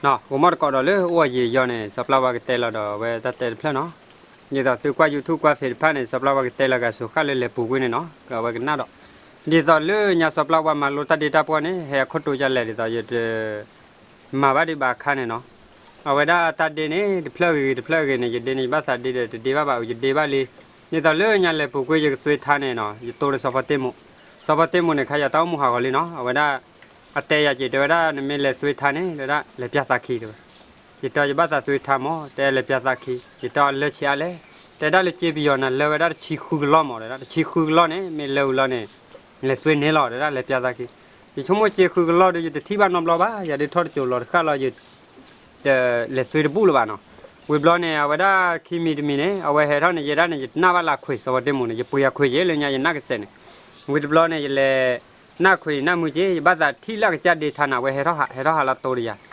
ဂီၤမီၢ်တကိးဒီးလၢအိၣ်ယံာ်ယီၤန့ၣ် စီၤပျၢ်ဝါကတဲလီၤဒီးအဝဲတၢ်တဲတဖျၢၣ်နီၤ. ဒ်သိးသုကွၢ် YouTube ကွၢ် Facebook တဖၣ်န့ၣ် စီၤပျၢ်ဝါကတဲလီၤဂာ်ဆိးဃၣ်လၢလဲၤပူၤကွံာ်န့ၣ်နီၤ အဝဲကနၣ်ဒီး ဒ်သိးလၢညါစီၤပျၢ်ဝါမၤလိတၢ်ဒ့တၢ်ပှီၢ်န့ၣ် ဟဲအခိၣ်တိၤယၤလဲၣ်ဒ်သိးယတ မၤဘၣ်ဒံးဘၣ်အခါန့ၣ်နီၤ. အဝဲဒၣ်တၢ်ဒ့န့ၣ် တဖျၢၣ်ဂ့ၤဂ့ၤ တဖျၢၣ်ဂ့ၤန့ၣ် ယဒ့န့ၣ် ယဘၣ်သးဒ့ဒီး တဒ့ဘၣ်ဘၣ် ယဒ့ဘၣ်လံ. ဒ်သိးလၢညါလဲၤပူၤကွံာ်ယကသွ့ထါန့ၣ်နီၤ ယတိၤဒီးစီၤဖီတ့ၢ်မူး, စီၤဖီတ့ၢ်မူးန့ၣ် ခါယၤတၢ်အိၣ်မူဟးဂီၤလံနီၤ အဝဲဒၣ် အတဲယၤက့ၤ တဲဝဲဒၣ် နမ့ၢ်လဲၤသွ့ထါန့ၣ် တဲဝဲဒၣ် လဲၤပၠၣ်သးခံ တဲဝဲ. ယတဲယဘၣ်သးသွ့ထါမး တဲလဲၤပၠၣ်သးခံ ယတဲအီၤလၢဆံးအါလဲၣ်, တဲဒၣ်လၢစ့ပယီၤနၤလၢဝဲဒၣ်တဆံဃုကလီၢ်မး တဲဒၣ် တဆံဃုကလီၢ်န့ၣ် မ့ၢ်လၢဝံၤလီၤန့ၣ် လဲၤသွ့န့ၣ်လီၤ တဲဒၣ် လဲၤပၠၣ်သးခံ. ယဆိကမိၣ်စ့ဃုကလီၢ်ဒီး ယတထံၣ်ဘၣ်နီတဘျီဘၣ် ယၤဒုးထီၣ်တစိၤလီၤတဃၣ်လီၤ ယ တလဲၤသွ့တဘူၣ်လၢၤဘၣ်နီၤ. ဝံၤဘျီန့ၣ် အဝဲဒၣ်ခံမံၤတမံၤန့ၣ် အဝဲဟဲထီၣ်န့ၣ် ယဲဒၣ်န့ၣ် ယနၢ်ဘၣ်လၢခွံာ် စီၤဖီတ့ၢ်မူးန့ၣ် ယပှ့ၤအခွံာ်က့ၤလၢညါယနၢ်ကစဲးန့ၣ်. ဝံၤတဘျီန့ၣ် ယလဲၤ နၢ်ခွံာ်နၢ်မုာ်က့ၤ ယဘၣ်သးထံၣ်လၢအကစၢ်ဒ့ထါန့ၣ် အဝဲဟဲထီၣ်ဟး ဟဲထီၣ်ဟးလီၤတိၤဒီးယၤ.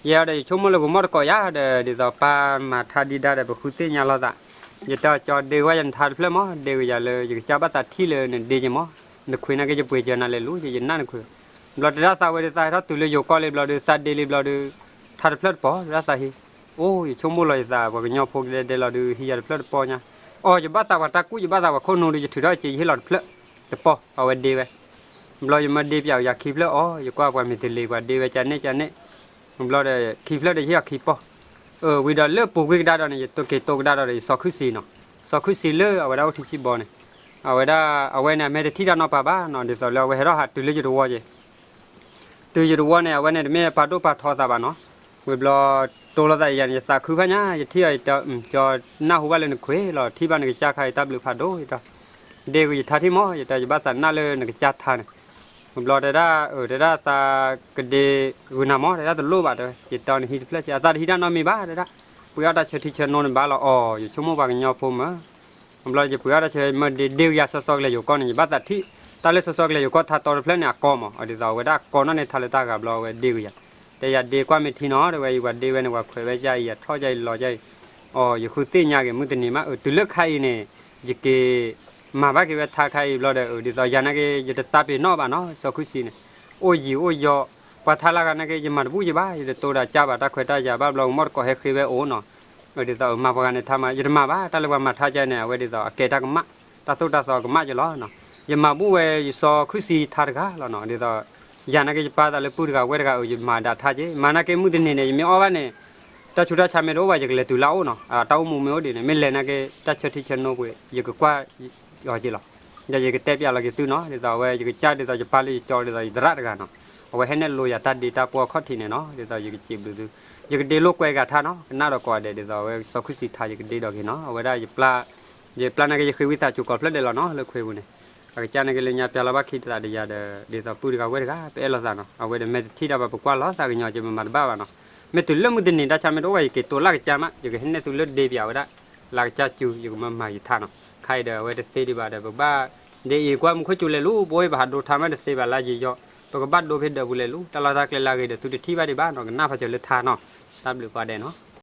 ယဲအီၤဒီးယဆိကမိၣ်လၢဂီၤမီၢ်တကိးယၤဒီး ဒ်သိးပၢ်မၤထါဒံးဒါဒီး ပဃုသ့ၣ်ညါလိာ်သး. ယတဲအီၤကၠီဒ့ဝဲယနထါတဖျၢၣ်မး ဒ့ဝဲယၤလၢ ယကစၢ်ဘၣ်သးထံၣ်လၢနဒ့က့ၤမး, နခွံာ်နာ်က့ ယပှ့ၤစၢၤနၤလဲၤလူၤ ယနၢ်နခွံာ်. ဘျီတဲဒၣ်သးဝဲဒီး သးဟဲထီၣ်တုၤလၢယိၤကီၢ်လံဘျီဒီး သးဒ့လံဘျီဒီး ထါတဖျၢၣ်တပီၤ တဲဒၣ်သးဟံး. အိၣ် ယဆိကမိၣ်လီၤယသး ပှၤကညီဖိကဒဲဒဲလီၤဒီး ဟံးယၤတဖျၢၣ်တပီၤညါ. အီ ယဘၣ်သးပှၤတၢ်ကူၣ် ယဘၣ်သးပှၤခိၣ်နူာ်ဒီး ယထုးထီၣ်စ့ ယဟ့ၣ်လီၤတဖျၢၣ်တပီၤ အဝဲဒ့ဝဲ. ဘျီယမၢဒ့ပၠးယၤခံဖျၢၣ်အီၤ ယကွၢ်ပှၤမ့ၢ်တလ့ၤ ပှၤဒ့ဝဲကန့ၣ်ကန့ၣ်. ဘျီဒီးခံဖျၢၣ်ဒီးယဟ့ၣ်အီၤခံပီၤ. ဝံၤဒီးလၢပူၤကွံာ်ကဒါဒီးန့ၣ် ယတိၤက့ၤတိၤကဒါဒီးဒီး ယစီၤခုၣ်စံနီၤ, စီၤခုၣ်စံလၢအဝဲဒၣ်အိၣ်ထံဆံၣ်ဘီန့ၣ်, အဝဲဒၣ် အဝဲန့ၣ် အမ့ၢ်တထံၣ်တၢ်နီတပၤဘၣ်နီၤ ဒ်သိးလၢအဝဲဟဲထီၣ်ဟးတုၤလၢယတဝီက့ၤ တုၤယတဝီန့ၣ် အဝဲန့ၣ်တမ့ၢ်ပာ်ဒိၣ်ပာ်ထီသးဘၣ်နီၤ. ဝံၤဘျီ တိၤလိာ်သးယၤန့ၣ် ယသးခုဖးညါ ယထံၣ်အီၤ ယတဲကၠီနၢ်ဟူဘၣ်လၢနခွံာ်လီၤ ထံၣ်ဘၣ်နကစၢ်ခါအံၤ တၢ်ဘျုးဖးဒိၣ် ယတဲ ဒ့ဂ့ၤယထါထံၣ်မး ယတဲယဘၣ်သးနၢ်လၢနကစၢ်ထါန့ၣ်. ဝံၤဘျီတဲဒၣ် တဲဒၣ်သးကဒ့ဂုာ်နၤမး တဲဒၣ်တလိၣ်ဘၣ်တဲဝဲ ယတဲနဟံးတဖျၢၣ်ဆံး အသးတဟံးတၢ်နီတမံၤဘၣ်တဲဒၣ်, ပှ့ၤအီၣ်တၢ်ဆၢထံဆၢနိန့ၣ်ဘၣ်လီၤအီၤ ယဆိကမိၣ်ပှၤကညီဖိမး ဘျီယပှ့ၤအီၣ်တၢ်ဆၢမၢဒ့ဒ့ဂ့ၤယၤစီၤစီၤကလဲာ်ယိၤကီၢ်န့ၣ် ယဘၣ်သးထံၣ် တၢ်လၢစီၤစီၤကလဲာ်ယိၤကီၢ်ထါတီတဖျၢၣ်န့ၣ် အကီမး အဒ်သိးအဝဲဒၣ်ကီနီၣ်န့ၣ်ထါလၢတၢ်ဂၤဘျီအဝဲဒ့ဂ့ၤယၤ, တဲယၤဒ့ကွၢ်မ့ၢ်ထံနီၤ တဲဝဲ ယပှၤဒ့ဝဲန့ၣ် ပှၤခွဲးဝဲကၢ်အံၤ ယၤထီၣ်ကၢ်အံၤလီၤကၢ်အံၤ, အီၤ ယဃုသ့ၣ်ညါက့ၤ မုၢ်တနံၤမး အၢ တုၤလၢခါအံၤန့ၣ် ယက့ၤ မၤဘၣ်က့ၤဝဲထါခါအံၤဘျီဒီး အၢ ဒ်သိးယၤနာ်က့ ယတသးပ့ၤနီၣ်ဘၣ်နီၤ စီၤခုၣ်စံန့ၣ်, အိၣ်ယံၤအိၣ်ယီၤ, ပှၤထါလၢဂၤနာ်က့ ယမၤတဘူၣ်ယဘၣ် ယတတိၤဒၣ်ကၢ်ဘၣ် တၢ်ခွဲးတၢ်ယာ်ဘၣ်ဘျီ ဂီၤမီၢ်တကိးဟဲဃ့ဝဲအိၣ်နီၤ, အၢ ဒ်သိးမၤပှၤဂၤန့ၣ်ထါမး ယတမၤဘၣ် တၢ်လၢပှၤမၤထါကၢန့ၣ် အဝဲဒ်သိးအကဲတၢ်ကမၣ် တၢ်သိၣ်တၢ်သီကမၣ်ကလီၤနီၤ, ယမၤဘူၣ်ဝဲယစီၤခုၣ်စံထါတဂၤလီၤနီၤ ဒ်သိး ယၤနာ်က့ ယပၢ်သးလၢပုၢ်တဂၤဝဲၢ်တဂၤအၢ ယမၤဒၣ်ထါက့ မၤနာ်က့ မုၢ်တနံၤန့ၣ် ယမ့ၢ်အီၣ်ဘၣ်န့ၣ် တၢ်ဆူးတၢ်ဆါမ့ၢ်တအိၣ်ဘၣ် ယကလဲၤတုၤလၢအအိၣ်နီၤ တၢ်အိၣ်မူမ့ၢ်အိၣ်ဒံးန့ၣ် မ့ၢ်လဲၤနာ်က့ တၢ်ဆၢထံဆၢနိပှ့ၤ ယကကွၢ်အီၤက့လီၤ, ဒီးယကတဲပၠးလီၤက့ၤသုနီၤ ဒ်သိးအဝဲ ယကစၢ်ဒ်သိးယပၢ်လၢယကၠီဒ်သိးယသရၣ်တဂၤနီၤ, အဝဲဟဲနဲၣ်လိယၤတၢ်ဒ့တၢ်ပှီၢ်ခီၣ်ထံးန့ၣ်နီၤ ဒ်သိးယကစံးဘျုးသု, ယကဒ့လိာ်ကွဲဂၤထါနီၤ ကနၣ်ဒီးကိးဂၤဒဲး ဒ်သိးအဝဲစီၤခုၣ်စံထါ ယကဒ့ဒီးက့ၤနီၤ အဝဲဒၣ်ယပျၢ် ယပျၢ်နာ်က့ ယဃ့ဝံသးစူၤကိးဖျၢၣ်ဒဲးလီၤနီၤ လၢခွဲးပူၤန့ၣ်, အကစၢ်နာ်က့လၢညါပျၢ်လီၤဘၣ်ခံသးဒီးယၤဒီး ဒ်သိးပုၢ်တဂၤဝဲၢ်တဂၤ ပအဲၣ်လိာ်သးနီၤ အဝဲဒီးမ့ၢ်တထံၣ်တၢ်ဘၣ် ပကွၢ်လိာ်သးကညီၤက့ ပမၤတဘၣ်ဘၣ်နီၤ, မ့ၢ်တုၤလၢမုၢ်တနံၤတၢ်ဆါမ့ၢ်တအိၣ်ဘၣ် ယက့ၤတိၤလၢကစၢ်မး ယကဟဲနဲၣ်သုလၢဒ့ပၠးဝဲဒၣ် လၢကစၢ်စူၤ ယကမၤမၤယထါနီၤ, ခါအံၤဒီးအဝဲတသ့ဒံးဘၣ်ဒီး ပကဘၣ် ဒ်အံၤကွၢ်မူခိၣ်စူၤလဲၤလူၤ ပအိၣ်ပဟးဒိထါမး တသ့ဘၣ်လၢယံာ်ယီၤ, ပကဘၣ်ဒိဖဲဒၢးပူၤလဲၤလူၤ တၢ်လီၢ်တၢ်ကျဲလၢအဂ့ၤဒီး သုတထံၣ်ဘၣ်ဒံးဘၣ်နီၤ ကနၣ်ဖးစၢၤလၢထါနီၤ, တၢ်ဘျုးကိးဂၤဒဲးနီၤ.